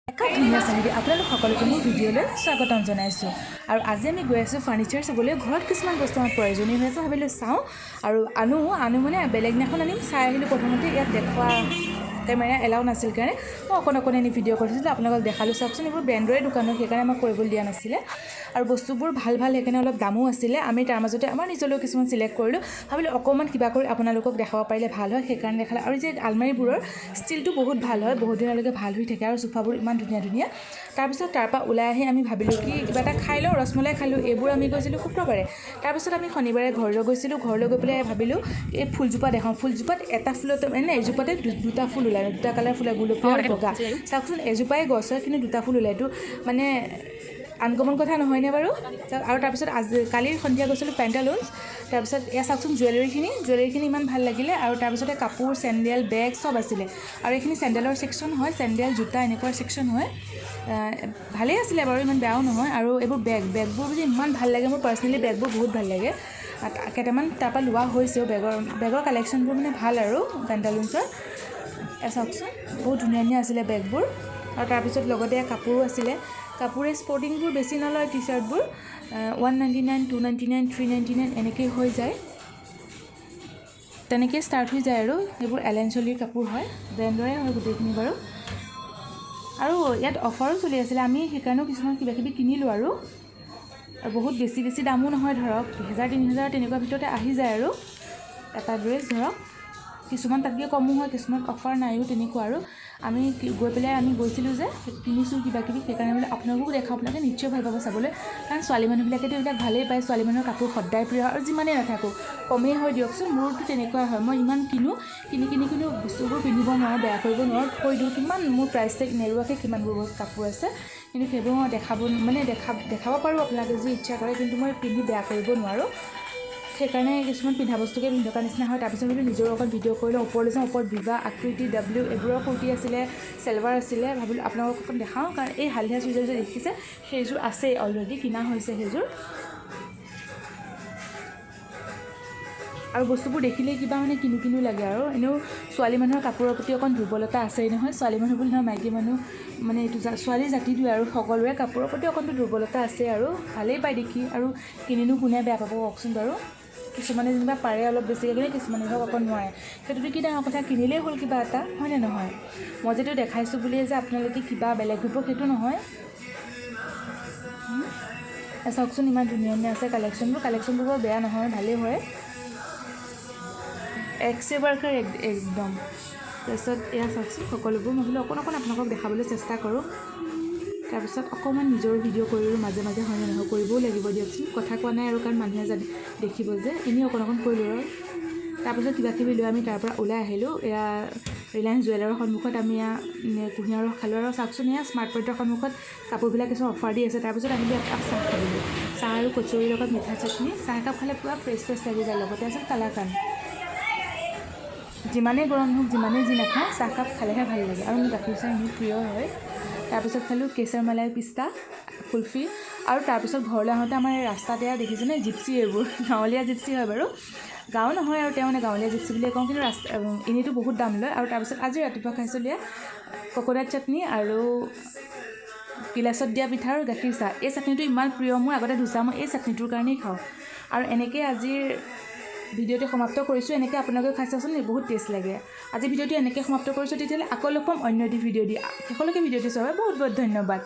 একা ধুনীয়া চাহিদি আপোনালোক সকলোকে মোৰ ভিডিঅ'লৈ স্বাগতম জনাইছোঁ। আৰু আজি আমি গৈ আছোঁ ফাৰ্নিচাৰ চাবলৈ। ঘৰত কিছুমান বস্তু আমাৰ প্ৰয়োজনীয় হৈ আছে, ভাবিলোঁ চাওঁ আৰু আনো। আনো মানে বেলেগ দিনাখন আনিম। চাই আহিলোঁ প্ৰথমতে। ইয়াত দেখুওৱা কেমেৰা এলাউ নাছিল কাৰণে মই অকণ অকণ এনে ভিডিঅ' কৰিছিলোঁ, আপোনালোকক দেখালোঁ। চাওকচোন, এইবোৰ ব্ৰেণ্ডৰে দোকান হয়, সেইকাৰণে আমাক কৰিবলৈ দিয়া নাছিলে। আৰু বস্তুবোৰ ভাল ভাল, সেইকাৰণে অলপ দামো আছিলে। আমি তাৰ মাজতে আমাৰ নিজলৈও কিছুমান চিলেক্ট কৰিলোঁ। ভাবিলোঁ অকণমান কিবা কৰি আপোনালোকক দেখাব পাৰিলে ভাল হয়, সেইকাৰণে দেখালে। আৰু যে আলমাৰীবোৰৰ ষ্টিলটো বহুত ভাল হয়, বহুত দিনলৈকে ভাল হৈ থাকে। আৰু চোফাবোৰ ইমান ধুনীয়া ধুনীয়া। তাৰপিছত তাৰপৰা ওলাই আহি আমি ভাবিলোঁ কি কিবা এটা খাই লওঁ। ৰসমলাই খালোঁ। এইবোৰ আমি গৈছিলোঁ শুক্ৰবাৰে। তাৰপিছত আমি শনিবাৰে ঘৰলৈ গৈছিলোঁ। ঘৰলৈ গৈ পেলাই ভাবিলোঁ এই ফুলজোপা দেখাওঁ। ফুলজোপাত এটা ফুলতে মানে এজোপাতে দুটা ফুল ওলায়, দুটা কালাৰ ফুল ওলায়, গুলপীয়া আৰু বগা। চাওকচোন, এজোপাই গছ হয় কিন্তু দুটা ফুল ওলায়। এইটো মানে আনকমন কথা নহয়নে বাৰু? আৰু তাৰপিছত আজি কালি সন্ধিয়া গৈছিলোঁ পেণ্টালুনছ। তাৰপিছত এয়া চাওকচোন জুৱেলাৰীখিনি। জুৱেলাৰীখিনি ইমান ভাল লাগিলে। আৰু তাৰপিছতে কাপোৰ, চেণ্ডেল, বেগ চব আছিলে। আৰু এইখিনি চেণ্ডেলৰ ছেকশ্যন হয়, চেণ্ডেল, জোতা এনেকুৱা ছেকশ্যন হয়। ভালেই আছিলে বাৰু, ইমান বেয়াও নহয়। আৰু এইবোৰ বেগ, বেগবোৰ যে ইমান ভাল লাগে। মোৰ পাৰ্চনেলি বেগবোৰ বহুত ভাল লাগে। কেইটামান তাৰপৰা লোৱা হৈছেও। বেগৰ কালেকশ্যনবোৰ মানে ভাল আৰু পেণ্টালুনছৰ। এয়া চাওকচোন, বহুত ধুনীয়া ধুনীয়া আছিলে বেগবোৰ। আৰু তাৰপিছত লগতে কাপোৰো আছিলে। কাপোৰে স্পৰ্টিংবোৰ বেছি নলয়, টি চাৰ্টবোৰ 199, 299, 399 এনেকেই হৈ যায়, তেনেকেই ষ্টাৰ্ট হৈ যায়। আৰু সেইবোৰ এলেন চলিৰ কাপোৰ হয়, ব্ৰেণ্ডৰে হয় গোটেইখিনি বাৰু। আৰু ইয়াত অফাৰো চলি আছিলে, আমি সেইকাৰণেও কিছুমান কিবা কিবি কিনিলোঁ। আৰু বহুত বেছি বেছি দামো নহয়, ধৰক 2000, 3000 তেনেকুৱা ভিতৰতে আহি যায়। আৰু এটা ড্ৰেছ ধৰক কিছুমান তাতকৈ কমো হয়, কিছুমান অফাৰ নাইও তেনেকুৱা। আৰু আমি গৈ পেলাই আমি গৈছিলোঁ যে কিনিছোঁ কিবা কিবি, সেইকাৰণে বোলে আপোনালোকো দেখাওঁ। আপোনালোকে নিশ্চয় ভাল পাব চাবলৈ, কাৰণ ছোৱালী মানুহবিলাকেতো এইবিলাক ভালেই পায়। ছোৱালী মানুহৰ কাপোৰ সদায় প্ৰিয় আৰু যিমানেই নাথাকোঁ কমেই হয় দিয়কচোন। মোৰতো তেনেকুৱা হয়, মই ইমান কিনো, কিনি কিনি কিন্তু বস্তুবোৰ পিন্ধিব নোৱাৰোঁ, বেয়া কৰিব নোৱাৰোঁ, থৈ দিওঁ। কিমান মোৰ প্ৰাইচ টেগ নেৰুৱাকৈ কিমানবোৰ কাপোৰ আছে, কিন্তু সেইবোৰ মই দেখাব মানে দেখাব পাৰোঁ আপোনালোকে যদি ইচ্ছা কৰে, কিন্তু মই পিন্ধি বেয়া কৰিব নোৱাৰোঁ। সেইকাৰণে কিছুমান পিন্ধা বস্তুকে পিন্ধি থকা নিচিনা হয়। তাৰপিছত বোলো নিজৰো অকণ ভিডিঅ' কৰি লওঁ। ওপৰলৈ যাওঁ। ওপৰত ভিভা, আকৃতি, ডাব্লিউ এইবোৰৰ কুৰ্তি আছিলে, চেলৱাৰ আছিলে। ভাবিলোঁ আপোনালোকক অকণ দেখাওঁ, কাৰণ এই হালধীয়া চুইজাৰ যে দেখিছে, সেইযোৰ আছেই, অলৰেডি কিনা হৈছে সেইযোৰ। আৰু বস্তুবোৰ দেখিলেই কিবা মানে কিনো কিনো লাগে। আৰু এনেও ছোৱালী মানুহৰ কাপোৰৰ প্ৰতি অকণ দুৰ্বলতা আছেই নহয়। ছোৱালী মানুহ বুলি নহয়, মাইকী মানুহ মানে এইটো ছোৱালী জাতিটোৱে আৰু সকলোৰে কাপোৰৰ প্ৰতি অকণতো দুৰ্বলতা আছে। আৰু ভালেই পায় দেখি। আৰু কিনিনো কোনে বেয়া পাব কওকচোন বাৰু? কিছুমানে যেনিবা পাৰে অলপ বেছিকৈ কিনে, কিছুমানে ধৰক অকণ নোৱাৰে। সেইটোতো কি ডাঙৰ কথা, কিনিলেই হ'ল কিবা এটা, হয়নে নহয়? মই যিটো দেখাইছোঁ বুলিয়ে যে আপোনালোকে কিবা বেলেগ হ'ব সেইটো নহয়। চাওকচোন, ইমান ধুনীয়া ধুনীয়া আছে কালেকশ্যনবোৰ। কালেকশ্যনবোৰ বৰ বেয়া নহয়, ভালেই হয়। এক্সে বাৰ্কাৰ একদম। তাৰপিছত এয়া চাওকচোন সকলোবোৰ। মই বোলো অকণ অকণ আপোনালোকক দেখাবলৈ চেষ্টা কৰোঁ। তাৰপিছত অকণমান নিজৰ ভিডিঅ' কৰিলোঁ মাজে মাজে, হয়নে নহয়? কৰিবও লাগিব দিয়কচোন। কথা কোৱা নাই আৰু, কাৰণ মানুহে জানি দেখিব যে এনেই অকণ অকণ কৰিলোঁ। আৰু তাৰপিছত কিবা কিবি লৈ আমি তাৰ পৰা ওলাই আহিলোঁ। এয়া ৰিলায়েন্স জুৱেলাৰৰ সন্মুখত আমি এয়া কুঁহিয়াৰ ৰস খালোঁ। আৰু চাওকচোন, এয়া স্মাৰ্ট পইণ্টৰ সন্মুখত কাপোৰবিলাক কিছুমান অফাৰ দি আছে। তাৰপিছত আহিলোঁ একাপ চাহ খাবলৈ। চাহ আৰু কচুৰিৰ লগত মিঠা চাটনি। চাহ একাপ খালে পূৰা ফ্ৰেছ ফ্ৰেছ লাগি যায়। লগতে আছিল কালাকান। যিমানেই গৰম নহওক, যিমানেই যি নাখাওঁ, চাহকাপ খালেহে ভাল লাগে। আৰু মোৰ গাখীৰ চাহ এনেও প্ৰিয় হয়। তাৰপিছত খালোঁ কেশৰ মালাই পিস্তা কুলফি। আৰু তাৰপিছত ঘৰলৈ আহোঁতে আমাৰ এই ৰাস্তাত এয়া দেখিছেনে জিপচি, এইবোৰ গাঁৱলীয়া জিপচি হয় বাৰু। গাঁও নহয় আৰু তেওঁ মানে গাঁৱলীয়া জিপচি বুলিয়ে কওঁ, কিন্তু ৰাস্তা এনেইতো বহুত দাম লয়। আৰু তাৰপিছত আজি ৰাতিপুৱা খাইছিলোঁ এয়া কক'নাট চাটনি আৰু গিলাচত দিয়া পিঠা আৰু গাখীৰ চাহ। এই চাটনিটো ইমান প্ৰিয় মোৰ। আগতে ধোচা মই এই চাটনিটোৰ কাৰণেই খাওঁ। আৰু এনেকৈয়ে আজিৰ ভিডিঅ'টো সমাপ্ত কৰিছোঁ। এনেকৈ আপোনালোকেও খাই চাওকচোন, বহুত টেষ্ট লাগে। আজি ভিডিঅ'টো এনেকৈ সমাপ্ত কৰিছোঁ। তেতিয়াহ'লে আকৌ লগ পাম অন্য এটি ভিডিঅ' দি। শেষলৈকে ভিডিঅ'টো চোৱাৰ বাবে বহুত বহুত ধন্যবাদ।